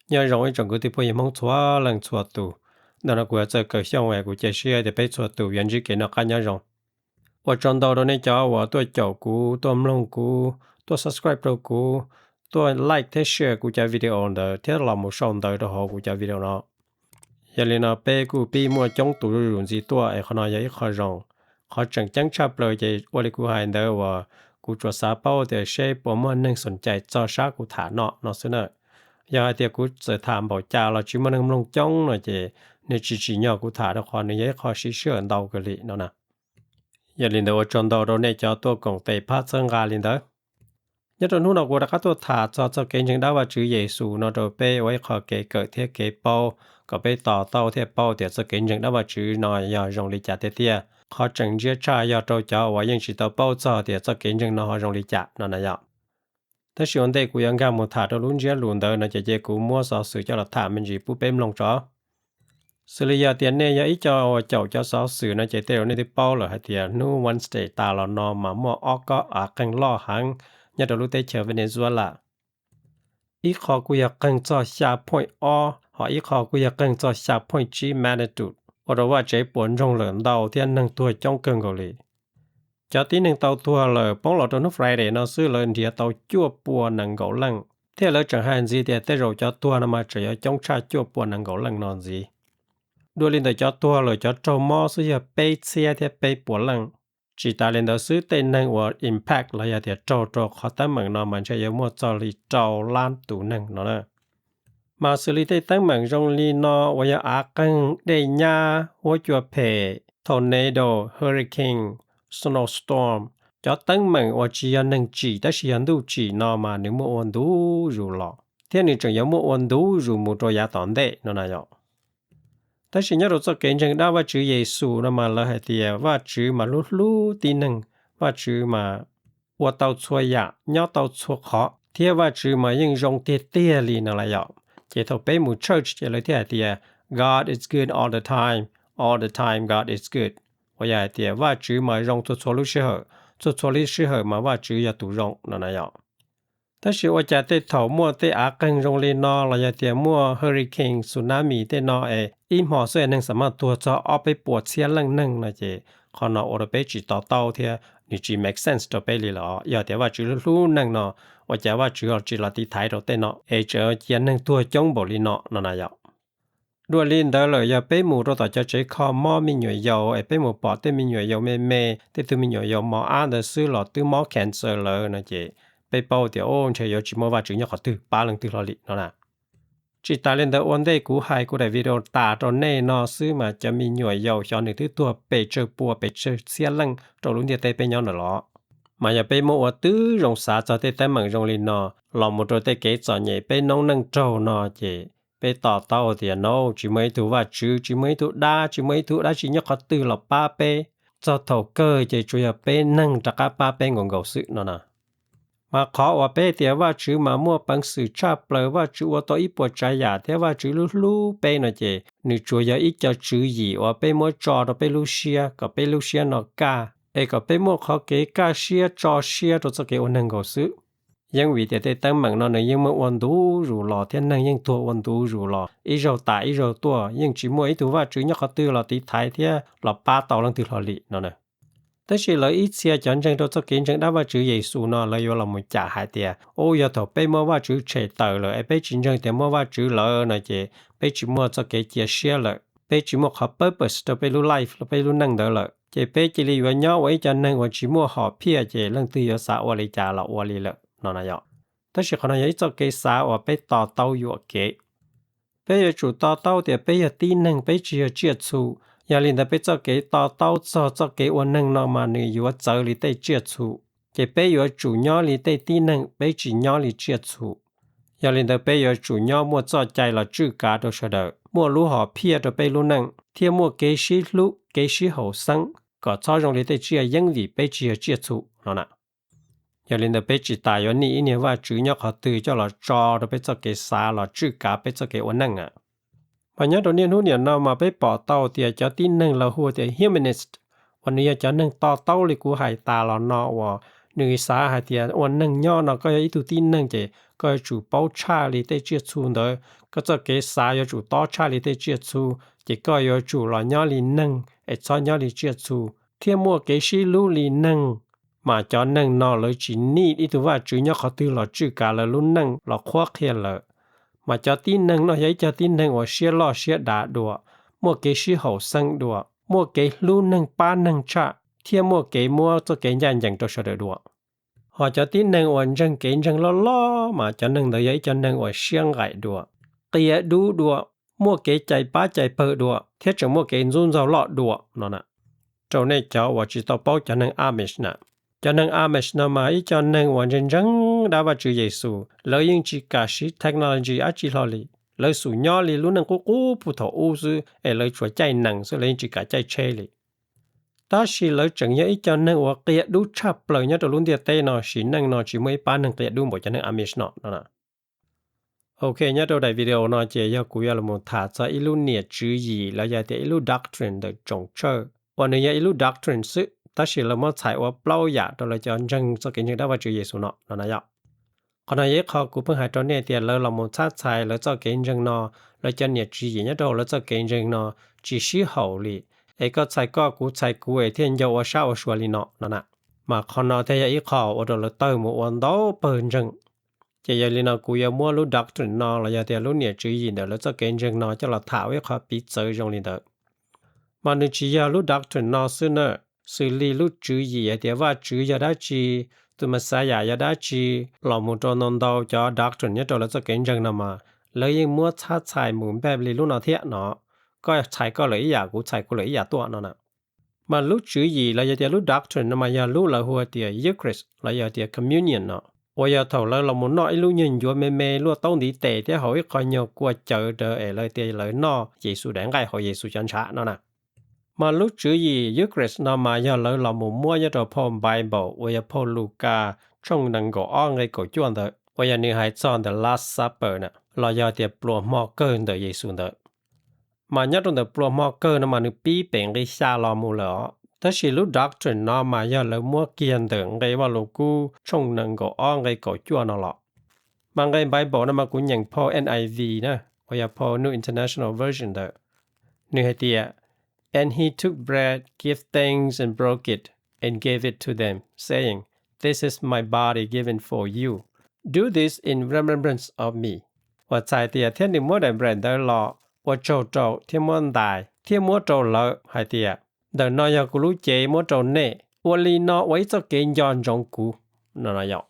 Nyob zoo ib tsoom kwv tij phooj ywg Hmoob txhua leej txhua tus. Ntawm no kuv yog Txawj Kaw Xyooj es kuv cia siab tias peb txhua tus yuav ntsib kev noj qab nyob zoo. Ua tsaug ntau rau nej cov uas tuaj caum kuv, tuaj mloog kuv, tuaj subscribe rau kuv, tuaj like thiab share kuv cov video ntawd thiab los mus sau ntawv rau hauv kuv cov video no. Yog li no peb kuj pib muaj coob tus zuj zus ntxiv tuaj es qhov no yog ib qho zoo. Qhov tseem ceeb tshaj plaws ces ua li kuv hais ntawd uas kuv tsuas xav paub tias seb puas muaj neeg xoom cais txog sab kuv tham no no xwb na. Yog hais tias kuv txawm tham npaum cas los tsis muaj neeg mloog coob no ces nws tsis tsim nyog kuv tham rau qhov nws yog ib qho siv sij hawm ntau kawg li no na. Yog li ntawd ua tsaug ntau rau nej cov tuaj koom tes phab txhawb nqa li ntawd. Nyob rau hnub no kuv rov qab tuaj tham txog txoj kev ntseeg dab Vajtswv Yexus no rau peb ua ib qho kev kawm thiab kev paub kom peb to taub thiaj paub tias txoj kev ntseeg dab Vajtswv no yog zoo li cas tiag tiag. Qhov tseem ntsia tshaj yog rau cov uas yeej tsis tau paub txog tias txoj kev ntseeg no ho zoo li cas no na yom. Tab sis ua ntej kuv yuav nkag mus tham rau lub ntsiab lus ntawd no ces cia kuv muab xov xwm coj los tham me ntsis pub peb mloog tso. Xws li yog tias nej yog ib co uas caum cov xov xwm no ces tej zaum nej twb paub lawm hais tias hnub Wednesday tas los no mas muaj ob kob av qeeg loj heev nyob rau lub teb chaws Venezuela. Ib qho kuj yog qeeg txog xya point ob, ho ib qho kuj yog qeeg txog xya point tsib magnitude, ua rau vaj tsev puas ntsoog lawm ntau thiab neeg tuag coob kawg nkaus li. Cov tib neeg tau tuag lawm poob los rau hnub Friday no xwb lawv nrhiav tau cuaj pua nees nkaum leej, thiab lawv tseem hais ntxiv tias tej zaum cov tuag no mas tseem yuav coob tshaj cuaj pua nees nkaum leej no ntxiv. Dua li ntawm cov tuag lawm cov raug mob xwb yog peb txhiab thiab peb puas leej. Tsis tas li ntawd xwb tej neeg uas impact los yog tias raug rau qhov teeb meem no mas ntshe yuav muaj txog li rau lab tus neeg no na. Mas xws li tej teeb meem zoo li no uas yog av qeeg, dej nyab, huab cua phem, tornado, hurricane, snowstorm, cov teeb meem uas tsis yog neeg tsim tab sis yog ntuj tsim no mas nws muaj ua ntu zus los, thiab nws tseem yuav muaj ua ntu zus mus rau yav tom ntej no na yom. Tab sis nyob rau txoj kev ntseeg dab Vajtswv Yexus no mas lawv hais tias Vajtswv mas hlub hlub tib neeg, Vajtswv mas ua tau txhua yam, nyob tau txhua qhov, thiab Vajtswv mas yeej zoo tiag tiag li no lawm yom. Ces thaum peb mus church ces lawv thiaj hais tias God is good all the time, all the time God is good, uas yog hais tias Vajtswv mas zoo txhua txhua lub sij hawm, txhua txhua lub sij hawm mas Vajtswv yog tus zoo no na yom. Tab sis ua cas tej thaum muaj tej av qeeg zoo li no los yog tias muaj hurricane, tsunami tej no es ib hmo xwb es neeg xam maj tuag txog ob peb puas txhiab leej neeg no ces qhov no ua rau peb tsis to taub thiab nws tsis make sense rau peb li lawm. Yog tias Vajtswv hlub hlub neeg no, ua cas Vajtswv ho tsis los tiv thaiv rau tej no es tseem cia neeg tuag coob npaum li no no na yom. Dua li ntawd lawm yog peb mus rau tom cov tsev kho mob me nyuam yaus es peb mus pom tej me nyuam yaus me me, tej tug me nyuam yaus mos ab ntawd xwb los twb mob cancer lawm no ces peb paub tias o ntshe yuav tsis muaj Vajtswv nyob qhov twg pab leej twg hlo li no na. Tsis tas li ntawd ua ntej kuv hais kuv daim video tas rau nej no xwb mas cov me nyuam yaus xyov nws twb tuag pes tsawg pua pes tsawg txhiab leej rau lub ntiaj teb peb nyob ntawm los. Mas yog peb muab ua tib zoo xav txog tej teeb meem zoo li no los mus rau tej kev txom nyem peb noob neej raug no ces peb to taub tias no tsis muaj ib tug Vajtswv, tsis muaj ib tug dab, tsis muaj ib tug dab tsi nyob qhov twg los pab peb. Txog thaum kawg ces tsuas yog peb neeg rov qab pab peb nkaus nkaus xwb no na. Mas qhov uas peb tias Vajtswv mas muaj peev xwm tshaj plaws, Vajtswv ua tau ib puas tsav yam thiab Vajtswv hlub hlub peb no ces nws tsuas yog ib co tswv yim uas peb muab tso rau peb lub siab kom peb lub siab no kaj, es kom peb muaj qhov kev kaj siab tso siab rau txoj kev ua neeg nkaus xwb. Yeej vim tias tej teeb meem no nws yeej muaj ua ntu zus los thiab neeg yeej tuag ua ntu zus los, ib zaug tas ib zaug tuaj, yeej tsis muaj ib tug Vajtswv nyob qhov twg los tiv thaiv thiab los pab tau leej twg hlo li no na. Tab sis lawv ib txhia cov ntseeg rau txoj kev ntseeg dab Vajtswv Yexus no lawv yuav los mus cam hais tias u yog thaum peb muab Vajtswv tshem tawm lawm es peb tsis ntseeg tias muaj Vajtswv lawm no ces peb tsis muaj txoj kev cia siab lawm, peb tsis muaj qhov purpose rau peb lub life los peb lub neej ntawd lawm, ces peb cia li yuav nyob ua ib co neeg uas tsis muaj hom phiaj ces leej twg yuav xav ua li cas los ua li lawm no na yom. Tab sis qhov no yog ib txoj kev xav uas peb to taub yuam kev. Peb yuav tsum to taub tias peb yog tib neeg, peb tsis yog tsiaj txhu. Yog li ntawd peb txoj kev to taub txog txoj kev ua neeg no mas nws yuav txawv li tej tsiaj txhu. Ces peb yuav tsum nyob li tej tib neeg, peb tsis nyob li tsiaj txhu. Yog li ntawd peb yuav tsum nyob muaj txoj cai los tswj kav rau sawv daws, muaj lub hom phiaj rau peb lub neej, thiab muaj kev sib hlub kev sib haum xeeb, kom txhob zoo li tej tsiaj yeeb vim peb tsis yog tsiaj txhu no na. Yog li ntawd peb tsis tas yuav nij ib niag Vajtswv nyob qhov twg coj los tso rau peb txoj kev xav los tswj kav peb txoj kev ua neej a. Mas nyob rau niaj hnub niam no mas peb pom tau tias cov tib neeg lawv hu tias humanist, uas nws yog cov neeg to taub li kuv hais tas los no uas Nws xav hais tias ua neeg nyob no koj yog ib tug tib neeg ces koj yuav tsum paub tshaj li tej tsiaj txhu ntawd, koj txoj kev xav yuav tsum tob tshaj li tej tsiaj txhu, ces koj yuav tsum los nyob li neeg es txhob nyob li tsiaj txhu, thiab muaj kev sib hlub li neeg. Mas cov neeg no lawv tsis nij ib tug Vajtswv nyob qhov twg los tswj kav lawv lub neej los qhuab qhia lawm. Mas cov tib neeg no yog ib co tib neeg uas siab loj siab dav dua, muaj kev sib haum xeeb dua, muaj kev hlub neeg pab neeg tshaj, thiab muaj kev muab txoj kev ncaj ncees rau sawv daws dua. Hos cov tib neeg uas ntseeg kev ntseeg loj loj mas cov neeg ntawd yog ib co neeg uas siab nqaim dua, qia dub dua, muaj kev cais pab cais pawg dua, thiab tseem muaj kev ntxub ntxaug loj dua no na. Rau nej cov uas tsis tau paub cov neeg Amish na, cov neeg Amish no mas ib co neeg uas ntseeg ntseeg dab Vajtswv Yexus, lawv yeej tsis kam siv technology dab tsi hlo li. Lawv xum nyob li lub neej qub qub puag thaum ub xwb es lawv tsuas caij nees xwb, lawv yeej tsis kam caij tsheb li. Tab sis lawv tseem yog ib co neeg uas qia dub tshaj plaws nyob rau lub ntiaj teb no, sim neej no tsis muaj ib pab neeg qia dub npaum cov neeg Amish no no. Ok, nyob rau daim video no ces yog kuv yuav los tham txog ib lub niam tswv yim los yog tias ib lub doctrine ntawm tsoom church uas nws yog ib lub doctrine xwb, tab sis lawv muab txhais ua plaub yam rau lawv cov ntseeg txoj kev ntseeg dab Vajtswv Yexus no no na yom. Qhov no yog ib qho kuv pheej hais rau nej tias lawv los mus txhab txhais lawv txoj kev ntseeg no, lawv cov niam tswv yim nyob rau hauv lawv txoj kev ntseeg no tsis sib haum li, es koj txhais koj kuv txhais kuv es thiaj nco ua sab ua sua li no no na. Mas qhov no thiaj yog ib qho ua rau lawv tawg mus ua ntau pawg ntseeg. Ces yog li no kuv yuav muab lub doctrine no los yog tias lub niam tswv yim ntawm lawv txoj kev ntseeg no coj los tham ua ib qho piv txwv zoo li ntawd. Mas nws tsis yog lub doctrine no xwb na, xws li lub tswv yim hais tias Vajtswv yog dab tsi, tus Messiah yog dab tsi, los mus rau ntau ntau cov doctrine nyob rau lawv txoj kev ntseeg no mas lawv yeej muab txhab txhais mus npaj li lub no thiab no. Koj txhais koj lawm ib yam, kuv txhais kuv lawm ib yam tuaj no na. Mas lub tswv yim los yog tias lub doctrine no mas yog lub lawv hu tias Eucharist los yog tias Communion no, uas yog thaum lawv los mus noj ib lub nyuag ncuav me me luaj taub ntiv tes thiab haus ib qho nyuag kua cawv ntawd es lawv tias lawv noj Yexus daim nqaij haus Yexus cov ntshav no na. Mas lub tswv yim Eucharist no mas yog lawv los mus muab nyob rau phau Bible uas yog phau Lukas tshooj nees nkaum ob nqe kaum cuaj ntawd uas yog nws hais txog the Last Supper na, los yog tias pluas hmo kawg ntawm Yexus ntawd. Mas nyob rau ntawm pluas hmo kawg no mas nws pib pem nqe xya los mus lawm os, tab sis lub doctrine no mas yog lawv muab kiag ntawm nqe Vaj Lug Kub tshooj nees nkaum ob nqe kaum cuaj no los. Mas nqe Bible no mas kuv nyeem phau N I V na, uas yog phau New International Version ntawd. Nws hais tias, And he took bread, gave thanks and broke it, and gave it to them, saying, This is my body given for you. Do this in remembrance of me. Uas txhais tias thiab nws muab daim bread ntawd los ua tsaug rau thiab muab ntais thiab muab rau lawv hais tias, Ntawm no yog kuv lub cev muab rau nej, ua li no ua ib txoj kev nco ntsoov kuv no no yom.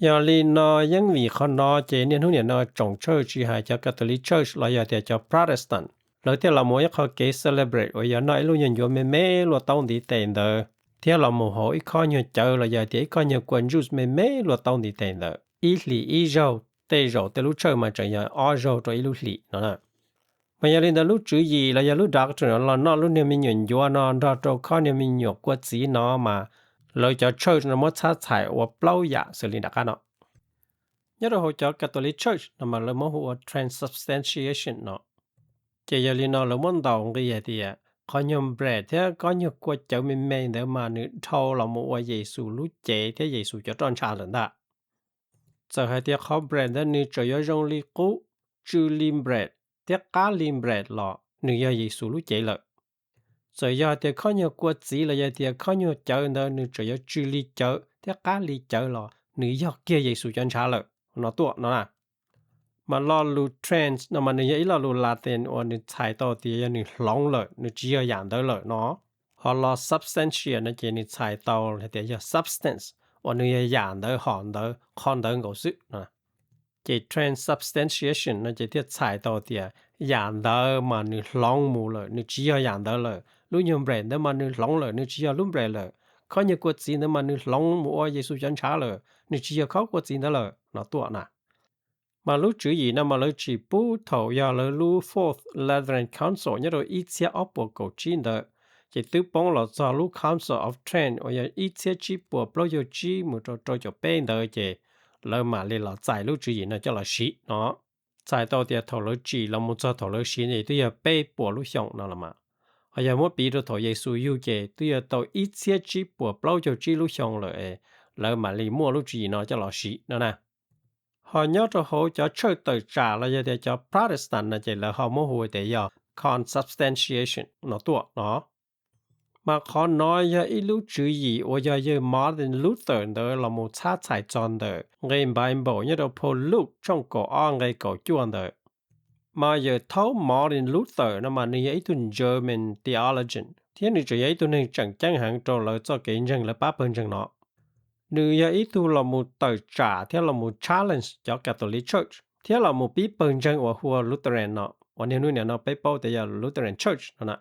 Yog li no yeej vim qhov no ces niaj hnub niam no tsoom church tsis hais cov Catholic Church los yog tias cov Protestant, lawv thiaj los mus ib qho kev celebrate uas yog noj ib lub nyuag ncuav me me luaj taub ntiv tes ntawd thiab los mus haus ib khob nyuag cawv los yog tias ib khob nyuag kua juice me me luaj taub ntiv tes ntawd ib hlis ib zaug. Tej zaum tej lub church mas tseem yog ob zaug rau ib lub hlis no na. Mas yog li ntawd lub tswv yim los yog lub doctrine los noj lub niag me nyuam ncuav no nrog rau khob niag me nyuam kua txiv no mas lawv cov church no muab txhab txhais ua plaub yam xws li nram qab no. Nyob rau hauv cov Catholic Church no mas lawv muab hu ua transubstantiation no. Ces yog li no lawv muab ntaus nqi hais tias qhov nyuag bread thiab khob nyuag kua cawv me me ntawd mas nws dhau los mus ua Yexus lub cev thiab Yexus cov roj ntsha lawm ntag. Txawm hais tias qhov bread ntawd nws tseem yuav zoo li qub, tsw li bread thiab qab li bread los nws yog Yexus lub cev lawm. Txawm yog tias khob nyuag kua txiv los yog tias khob nyuag cawv ntawd nws tseem yuav tsw li cawv thiab qab li cawv los nws yog kiag Yexus cov ntshav lawm no tuaj no na. Mas lo lus trans no mas nws yog ib lo lus Latin uas nws txhais tau tias yog nws hloov lawm, nws tsis yog yam ntawd lawm no. Ho lo substantia no ces nws txhais tau hais tias yog substance uas nws yog yam ntawd, hom ntawd, qhov ntawd nkaus xwb. Ces transubstantiation no ces thiaj txhais tau tias yam ntawd mas nws hloov mus lawm, nws tsis yog yam ntawd lawm. Lub nyuag bread ntawd mas nws hloov lawm, nws tsis yog lub bread lawm. Khob nyuag kua txiv ntawd mas nws hloov mus ua Yexus cov ntshav lawm, nws tsis yog khob kua txiv ntawd lawm no tuaj na. Mas lub tswv yim no mas lawv tsis pub thaum yog lawv lub Fourth Lateran Council nyob rau ib txhiab ob puas kaum tsib ntawd, ces twb poob los txog lub Council of Trent uas yog ib txhiab tsib puas plaub caug tsib mus rau rau caum peb ntawd ces lawv mam li los txais lub tswv yim no coj los siv no. Txhais tau tias thaum lawv tsim los mus txog thaum lawv siv ces twb yog peb puas lub xyoo no los mas. Ho yog muab piv rau thaum Yexus yug ces twb yog tau ib txhiab tsib puas plaub caug tsib lub xyoo lawm es lawv mam li muaj lub tswv yim no coj los siv no na. Ho nyob rau hauv cov tshawj tawm tsam los yog tias cov Protestant no ces lawv ho muab hu tias yog consubstantiation no tuaj no. Mas qhov no yog ib lub tswv yim uas yog yawg Martin Luther ntawd los mus txhab txhais txog ntawm nqe Bible nyob rau phau Luke tshooj kaum ob nqe kaum cuaj ntawd. Mas yawg Thomas Martin Luther no mas nws yog ib tug German theologian thiab nws tseem yog ib tug neeg tseem ceeb heev rau lawv txoj kev ntseeg, lawv pab pawg ntseeg no. Nws yog ib tug los mus tawm tsam thiab los mus challenge cov Catholic Church thiab los mus pib pawg ntseeg uas hu ua Lutheran no, uas niaj hnub niam no peb paub tias yog Lutheran Church no na.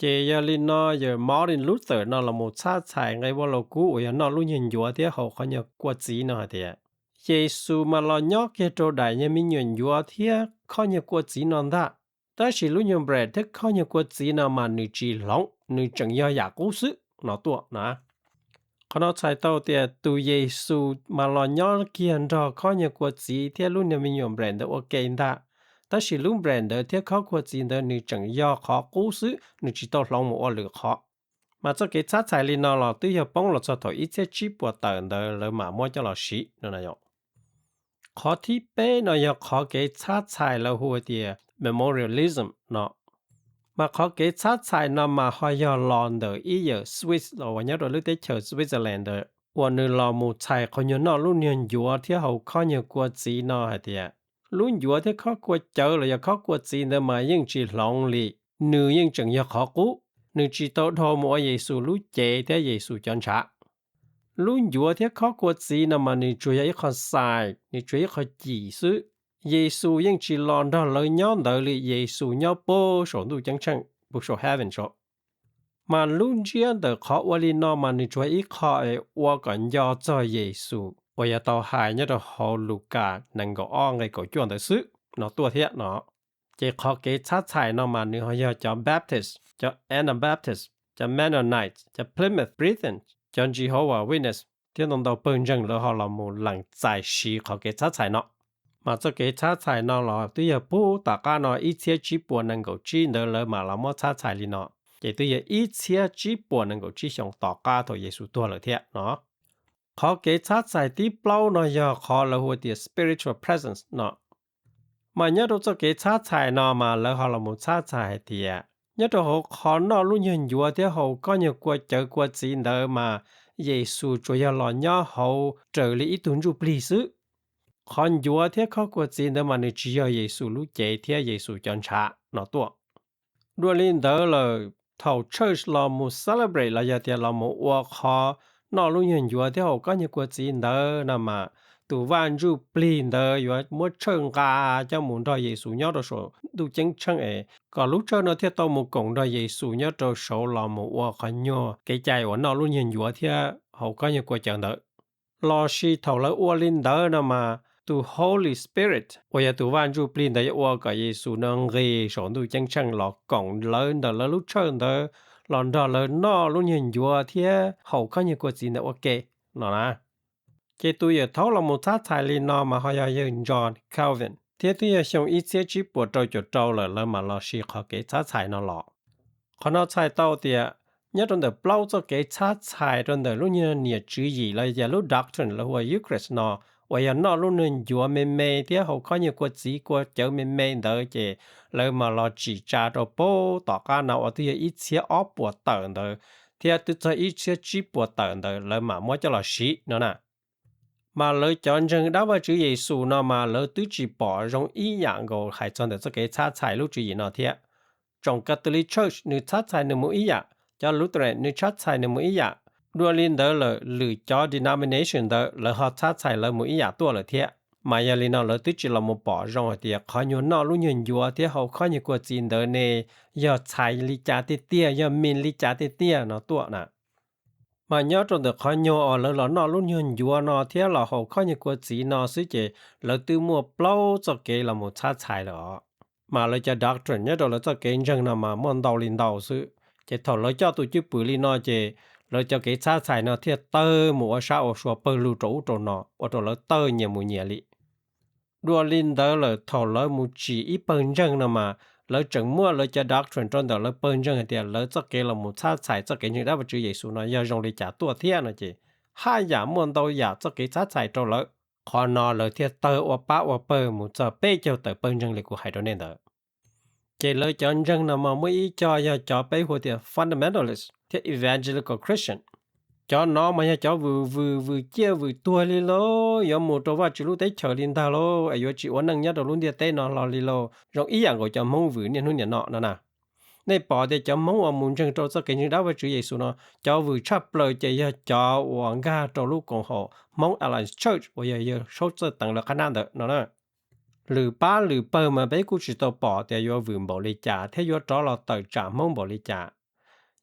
Ces yog li no yawg Martin Luther no los mus txhab txhais nqe Vaj Lug Kub uas yog noj lub nyuag ncuav thiab haus qhov nyuag kua txiv no hais tias Yexus mas los nyob kiag rau daim nyuag me nyuam ncuav thiab khob nyuag kua txiv no ntag. Tab sis lub nyuag bread thiab khob nyuag kua txiv no mas nws tsis hloov, nws tseem yog yam qub xwb no tuaj na. Qhov no txhais tau tias tus Yexus mas los nyob kiag nrog khob nyuag kua txiv thiab lub nyuag me nyuam bread ntawd ua ke ntag. Tab sis lub bread ntawd thiab khob kua txiv ntawd nws tseem yog qhov qub xwb, nws tsis tau hloov mus ua lwm qhov. Mas txoj kev txhab txhais li no los twb yog poob los txog thaum ib txhiab tsib puas tawm ntawd lawv mam muab coj los siv no na. Qhov thib peb no yog qhov kev txhab txhais lawv hu tias memorialism no. Mas qhov kev txhab txhais no mas ho yog los ntawm ib yawm Swiss los uas nyob rau lub teb chaws Switzerland ntawd uas nws los mus txhais qhov nyuag noj lub nyuag ncuav thiab haus khob nyuag kua txiv no hais tias lub ncuav thiab khob kua cawv los yog khob kua txiv ntawd mas yeej tsis hloov li, nws yeej tseem yog qhov qub, nws tsis tau dhau mus ua Yexus lub cev thiab Yexus cov ntshav. Lub ncuav thiab khob kua txiv no mas nws tsuas yog ib qho sign, nws tsuas yog ib qho cim xwb. Yexus yeej tsis los nrog lawv nyob ntawd li, Yexus nyob puag saum ntuj ceeb tsheej, puag saum heaven saud. Mas lub ntsiab ntawm qhov ua li no mas nws tsuas yog ib qho es ua kom nco txog Yexus uas yog tau hais nyob rau hauv Lukas nees nkaum ob nqe kaum cuaj ntawd xwb no tuaj thiab no. Ces qhov kev txhab txhais no mas nws ho yog cov Baptist, cov Anabaptist, cov Mennonite, cov Plymouth Brethren, cov Jehovah Witness thiab ntau ntau pawg ntseeg lawv ho los mus lees txais siv qhov kev txhab txhais no. Mas txoj kev txhab txhais no los twb yog puag tom qab no ib txhiab tsib puas nees nkaum tsib ntawd lawv mam los muab txhab txhais li no, ces twb yog ib txhiab tsib puas nees nkaum tsib xyoo tom qab thaum Yexus tuag lawm thiab no. Qhov kev txhab txhais thib plaub no yog qhov lawv hu tias spiritual presence no. Mas nyob rau txoj kev txhab txhais no mas lawv ho los mus txhab txhais hais tias nyob rau hauv qhov noj lub nyuag ncuav thiab haus khob nyuag kua cawv kua txiv ntawd mas Yexus tsuas yog los nyob hauv raws li ib tug ntsuj plig xwb. Qhov ncuav thiab khob kua txiv ntawd mas nws tsis yog Yexus lub cev thiab Yexus cov ntshav no tuaj. Dua li ntawd lawm, thaum church los mus celebrate los yog tias los mus ua qhov noj lub nyuag ncuav thiab haus khob nyuag kua txiv ntawd no mas tus vaj ntsuj plig ntawd yuav muab tshawj nqa coj mus nrog Yexus nyob rau saum ntuj ceeb tsheej es kom lub tshawj no thiaj tau mus koom nrog Yexus nyob rau saud los mus ua qhov nyuag kev cai uas noj lub nyuag ncuav thiab haus khob nyuag kua cawv ntawd. Los sis thaum lawv ua li ntawd no mas tus Holy Spirit uas yog tus vaj ntsuj plig ntawd yuav ua kom Yexus no nqis saum ntuj ceeb tsheej los koom lawv ntawm lawv lub tshawj ntawd los nrog lawv noj lub nyuag ncuav thiab haus khob nyuag kua txiv ntawd ua ke no na. Ces tus yawm thaub los mus txhab txhais li no mas ho yog yawg John Calvin thiab twb yog xyoo ib txhiab tsib puas rau caum rau lawm lawv mam los siv qhov kev txhab txhais no los. Qhov no txhais tau tias nyob rau ntawm plaub txoj kev txhab txhais rau ntawm lub nyuag niam tswv yim los yog lub doctrine lawv hu ua Eucharist no uas yog noj lub nyuag ncuav me me thiab haus khob nyuag kua txiv kua cawv me me ntawd ces lawv mam los tsim tsa rau puag tom qab no uas twb yog ib txhiab ob puas tawm ntawd thiab twb txog ib txhiab tsib puas tawm ntawd lawv mam muab coj los siv no na. Mas lawv cov ntseeg dab Vajtswv Yexus no mas lawv twb tsis pom zoo ib yam nkaus hais txog ntawm txoj kev txhab txhais lub tswv yim no thiab. Tsoom Catholic Church nws txhab txhais nws mus ib yam, cov Lutheran nws txhab txhais nws mus ib yam. Dua li ntawd lawm lwm cov denomination ntawd lawv ho txhab txhais lawv mus ib yam tuaj lawm thiab. Mas yog li no lawv twb tsis los mus pom zoo hais tias qhov nyuag noj lub nyuag ncuav thiab haus khob nyuag kua txiv ntawd ne yog txhais li cas tiag tiag, yog mean li cas tiag tiag no tuaj na. Mas nyob rau ntawm qhov nyuag uas lawv los noj lub nyuag ncuav no thiab los haus khob nyuag kua txiv no xwb ces lawv twb muaj plaub txoj kev los mus txhab txhais lawm os. Mas lawv cov doctrine nyob rau lawv txoj kev ntseeg no mas muaj ntau li ntau xwb. Ces thaum lawv coj tus cwj pwm li no ces lawv cov kev txhab txhais no thiaj tawg mus ua sab ua sua pawg lug rau ub rau no ua rau lawv tawg nyias mus nyias li. Dua li ntawd lawm thaum lawv mus tsim ib pawg ntseeg no mas lawv tseem muaj lawv cov doctrine rau ntawm lawv pawg ntseeg hais tias lawv txoj kev los mus txhab txhais txoj kev ntseeg dab Vajtswv Yexus no yog zoo li cas tuaj thiab no ces haj yam muaj ntau yam txoj kev txhab txhais rau lawv. Qhov no lawv thiaj tawg ua pab ua pawg mus txog peb caug tawm pawg ntseeg li kuv hais rau nej ntawd. Ces lawv cov ntseeg no mas muaj ib co yog cov peb hu tias fundamentalist thiab evangelical Christian. Cov no mas yog cov vwm vwm vwm ciaj vwm tuag li lauj, yuav mus rau Vajtswv lub teb chaws li ntag lauj, es yuav tsis ua neej nyob rau lub ntiaj teb no hlo li lauj, zoo ib yam nkaus cov Hmoob vwm niaj hnub niam no no na. Nej pom tias cov Hmoob uas mus ntseeg rau txoj kev ntseeg dab Vajtswv Yexus no, cov vwm tshaj plaws ces yog cov uas nkag rau lub koom haum Hmoob Alliance Church uas yog yawg Saub Txawj Teev lawv qab nab ntawd no na. Lwm pab lwm pawg mas peb kuj tsis tau pom tias yuav vwm npaum li cas thiab yuav rov los tawm tsam Hmoob npaum li cas.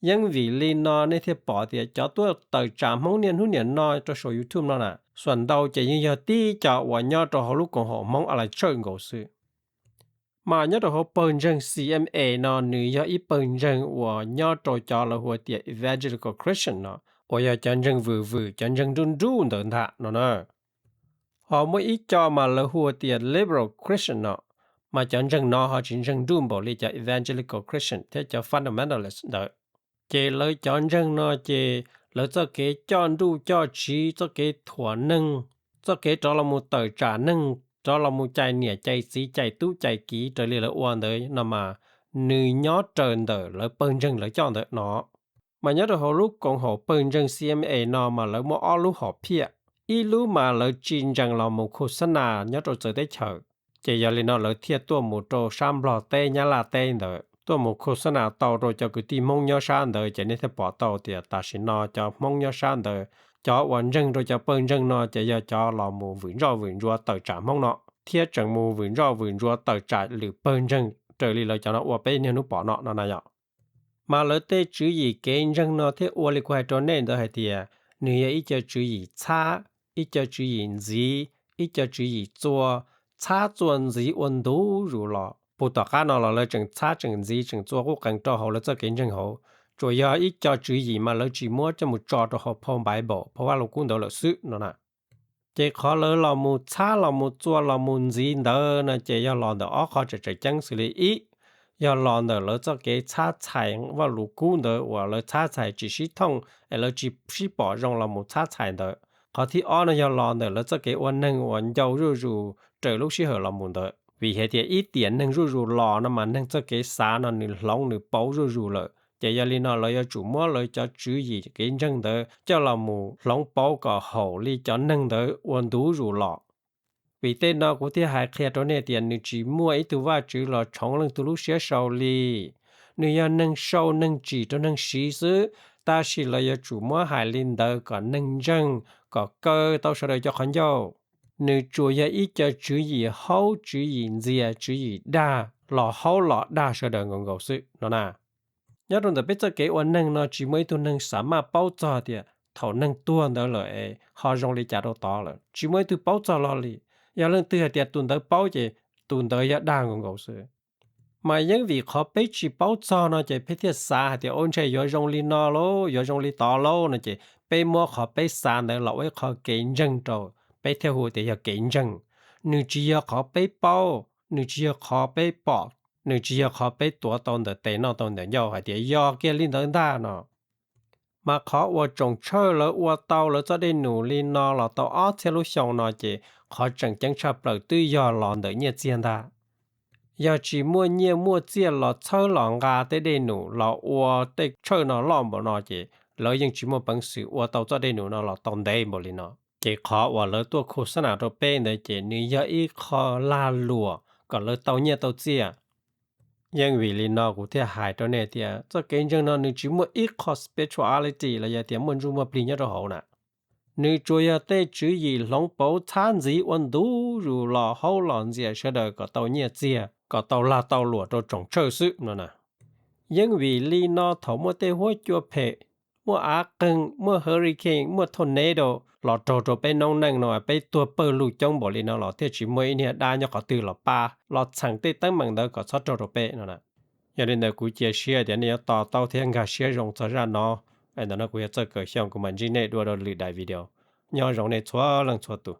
Yeej vim li no nej thiaj pom tias cov tuaj tawm tsam Hmoob niaj hnub niam no rau saum YouTube no na, xuam ntau ces yeej yog tib co uas nyob rau hauv lub koom haum Hmoob Alliance Church nkaus xwb. Mas nyob rau hauv pawg ntseeg C M A no, nws yog ib pawg ntseeg uas nyob rau cov lawv hu tias evangelical Christian no, uas yog cov ntseeg vwm vwm, cov ntseeg nruj nruj ntawd ntag no na. Ho muaj ib co mas lawv hu tias liberal Christian no, mas cov ntseeg no ho tsis ntseeg nruj npaum li cov evangelical Christian thiab cov fundamentalist ntawd. Ces lawv cov ntseeg no ces lawv txoj kev coj nruj coj tsiv, txoj kev thuam neeg, txoj kev rov los mus tawm tsam neeg, rov los mus cais niam cais txiv cais tub cais kiv raws li lawv ua ntawd no mas, nws nyob raws ntawm lawv pawg ntseeg lawv coj ntawd no. Mas nyob rau hauv lub koom haum pawg ntseeg C M A no mas lawv muaj ob lub hom phiaj. Ib lub mas lawv tsis ntsees los mus khus xab nas nyob rau txawv teb chaws, ces yog li no lawv thiaj tuaj mus rau sab Nplog teb Nyab Laj teb ntawd tuaj mus khus xab nas tau rau cov kwv tij Hmoob nyob sab ntawd. Ces nej thiaj pom tau tias tam sim no cov Hmoob nyob sab ntawd, cov uas ntseeg rau cov pawg ntseeg no ces yog cov los mus vwm ntsoj vwm ntsuav tawm tsam Hmoob no, thiab tseem mus vwm ntsoj vwm ntsuav tawm tsam lwm pawg ntseeg raws li lawv cov no ua peb niaj hnub pom no no na yom. Mas lawv tej tswv yim kev ntseeg no thiaj ua li kuv hais rau nej ntawd hais tias, nws yog ib co tswv yim txhab, ib co tswv yim ntxiv, ib co tswv yim txua, txhab txua ntxiv ua ntu zus los. Puag tom qab no los lawv tseem txhab tseem ntxiv tseem txua qub qees rau hauv lawv txoj kev ntseeg hauv. Tsuas yog ib co tswv yim mas lawv tsis muab coj mus tso rau hauv phau Bible, phau Vaj Lug Kub ntawd lawm xwb no na. Ces qhov lawv los mus txhab los mus txua los mus ntxiv ntawd no ces yog los ntawm ob qho tseem tseem ceeb xws li ib, yog los ntawm lawv txoj kev txhab txhais Vaj Lug Kub ntawd uas lawv txhab txhais tsis sib thooj es lawv tsis sib pom zoo los mus txhab txhais ntawd. Qhov thib ob no yog los ntawm lawv txoj kev ua neeg uas ncau zuj zus raws lub sij hawm los mus ntawd. Vim hais tias ib tiam neeg zuj zus los no mas neeg txoj kev xav no nws hloov nws pauv zuj zus lawm. Ces yog li no lawv yuav tsum muab lawv cov tswv yim kev ntseeg ntawd coj los mus hloov pauv kom haum li cov neeg ntawd ua ntu zus los. Vim tej no kuv thiaj hais qhia rau nej tias nws tsis muaj ib tug Vajtswv los tshoov leej twg lub siab sau li. Nws yog neeg sau neeg tsim rau neeg siv xwb, tab sis lawv yuav tsum muab hais li ntawd kom neeg ntseeg, kom kaw tau sawv daws cov qhov ncauj. Nws tsuas yog ib co tswv yim haub, tswv yim ntxias, tswv yim dag los haub los dag sawv daws nkaus nkaus xwb no na. Nyob rau ntawm peb txoj kev ua neeg no tsis muaj ib tug neeg xav maj paub txog tias thaum neeg tuag ntawd lawm es ho zoo li cas rau tod lawm, tsis muaj ib tug paub txog lo li. Yog leej twg hais tias tus ntawd paub ces tus ntawd yog dag nkaus nkaus xwb. Mas yeej vim qhov peb tsis paub txog no ces peb thiaj xav hais tias ua ntshe yuav zoo li no lauj, yuav zoo li tod lauj no ces peb muab qhov peb xav ntawd los ua ib qho kev ntseeg rau, peb thiaj hu tias yog kev ntseeg. Nws tsis yog qhov peb paub, nws tsis yog qhov peb pom, nws tsis yog qhov peb tuav tau ntawm tes noj tau ntawm ncauj hais tias yog kiag li ntawd ntag no. Mas qhov uas tsoom tshawj lawv ua tau lawv txoj dej num li no los tau ob txhiab lub xyoo no ces qhov tseem ceeb tshaj plaws twb yog los ntawm nyiaj txiag ntag. Yog tsis muaj nyiaj muaj txiaj los txhawb los nqa tej dej num los ua tej tshawj no loj npaum no ces lawv yeej tsis muaj peev xwm ua tau txoj dej num no los tau ntev npaum li no. Ces qhov uas lawv tuaj khus xab nas rau peb ntawd ces nws yog ib qho lag luam kom lawv tau nyiaj tau txiaj. Yeej vim li no kuv thiaj hais rau nej tias txoj kev ntseeg no nws tsis muaj ib qho spirituality los yog tias muaj ntsuj muaj plig nyob rau hauv na. Nws tsuas yog tej tswv yim hloov pauv txhab ntxiv ua ntu zus los haub los ntxias sawv daws kom tau nyiaj txiag, kom tau lag tau luam rau tsoom tshawj xwb no na. Yeej vim li no thaum muaj tej huab cua phem, muaj av qeeg, muaj hurricane, muaj tornado los raug rau peb noob neej no peb tuag pawg lug coob npaum li no los thiaj tsis muaj ib niag dab nyob qhov twg los pab los txheem tej teeb meem ntawd kom txhob raug rau peb no na. Yog li ntawd kuv cia siab tias nej yuav to taub thiab nkag siab zoo txog zaj no. Es ntawm no kuv yog Txawj Kaws Xyooj, kuv mam ntsib nej dua rau lwm daim video. Nyob zoo nej txhua leej txhua tus.